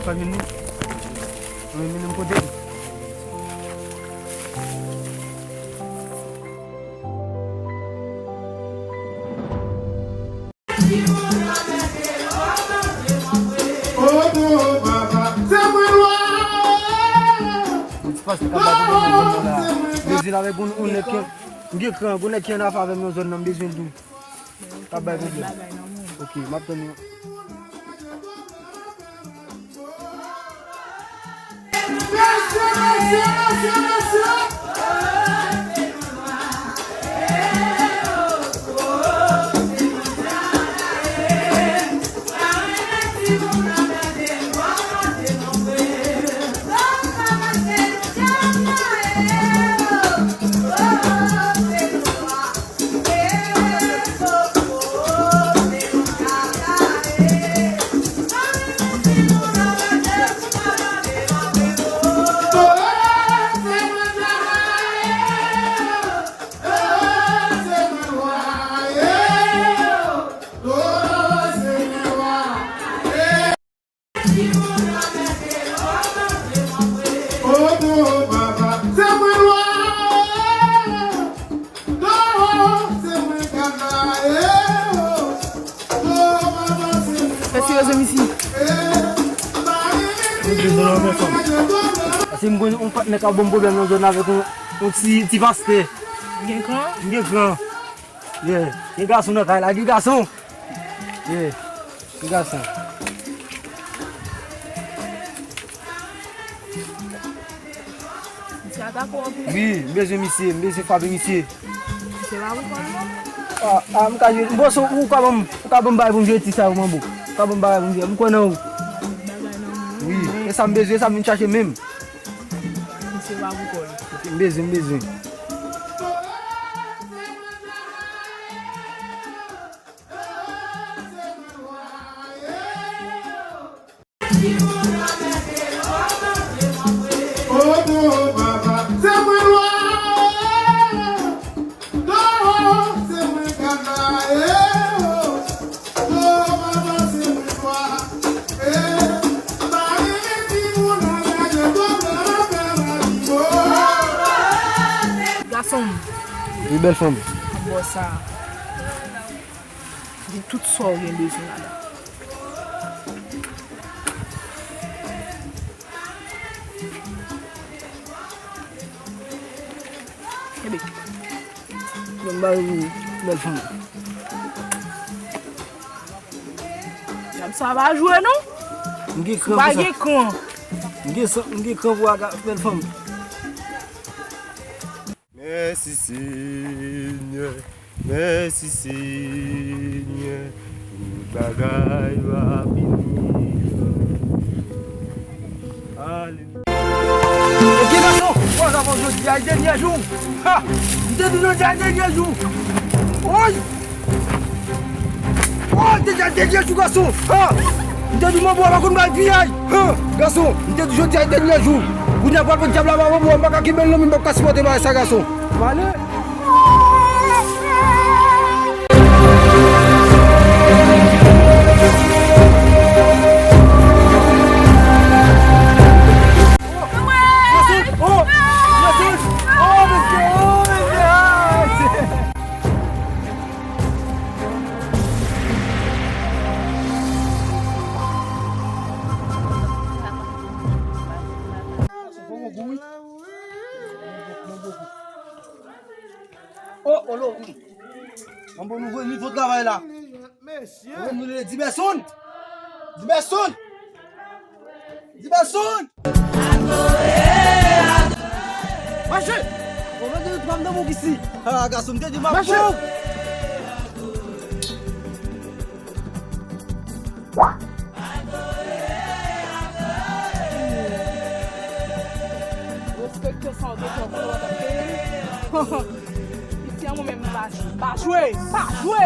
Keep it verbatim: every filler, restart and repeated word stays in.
Pa jwenn li. Mwen mennen m kote l. Yon ti pastè k ap bay pou mwen la. Bezwen l avèk yon, yon nèg ki, m gen kran, yon nèg ki an afè avè m nan zòn nan, m bezwen l tou. K ap bay pwoblèm. Ok, m ap tann ou. Mesye, mesye, mesye, mesye! Mèsi, Rosemisi. Paske m konn yon patnè k ap ban m pwoblèm nan zòn nan avèk yon, yon ti, ti pastè. Gen kran? M gen kran. Yeah. Gen gason nan kay la, gen gason. Yeah. Gen gason. Misye atake w anpil. Wi, m bezwen misye, m bezwen frape misye. Misye pa pou kò l non. Ah, ah, m ka jwe, m panse ou ka ban m, ou ka ban m bagay pou m jwe ti sa yo, manbo. Ou ka ban m bagay pou m jwe, m kwè nan ou. Bagay nan ou. Wi, e sa m bezwen, e sa m vin chache menm. Misye pa pou kò l. M bezwen, m bezwen. Gason m. Wi, bèl fanm. Bò sa. Gen tout sa w gen bezwen ladan. Ebe, ban m ba ou, bèl fanm. Gad sa pa jwe non. M gen kran pou sa. M gen kran pou aga, bèl fanm. Mèsi Senyè, mèsi Senyè, tout bagay va fini. Alelouya. Ok gason, bon, gason, jodi a dènye jou. Ha! M te di jodi a dènye jou. Oy! Oh, te di a dènye jou gason. Ha! M te di manbo a pa konn bay piyay. Ha! Gason, m te di jodi a dènye jou. Kounye a pral pran dyab la ba manbo a, m pa ka kenbe l non, men m p ap ka sipòte bagay sa gason. M ale. Gason, oh, gason, oh, mesye, oh, mesye, ah, mesye. Oh, olo, wi. Manbo nou voye nivo travay la. Mesye. Mwen nou rele Dibèson. Dibèson. Dibèson. Mache. Bon, mwen gen twa m nan bouk isi. Ah, gason, m te di m ap mache. Respekte sa w te fè pou w ap peye. Isi a mwen menm pa jwe. Pa jwe! Pa jwe!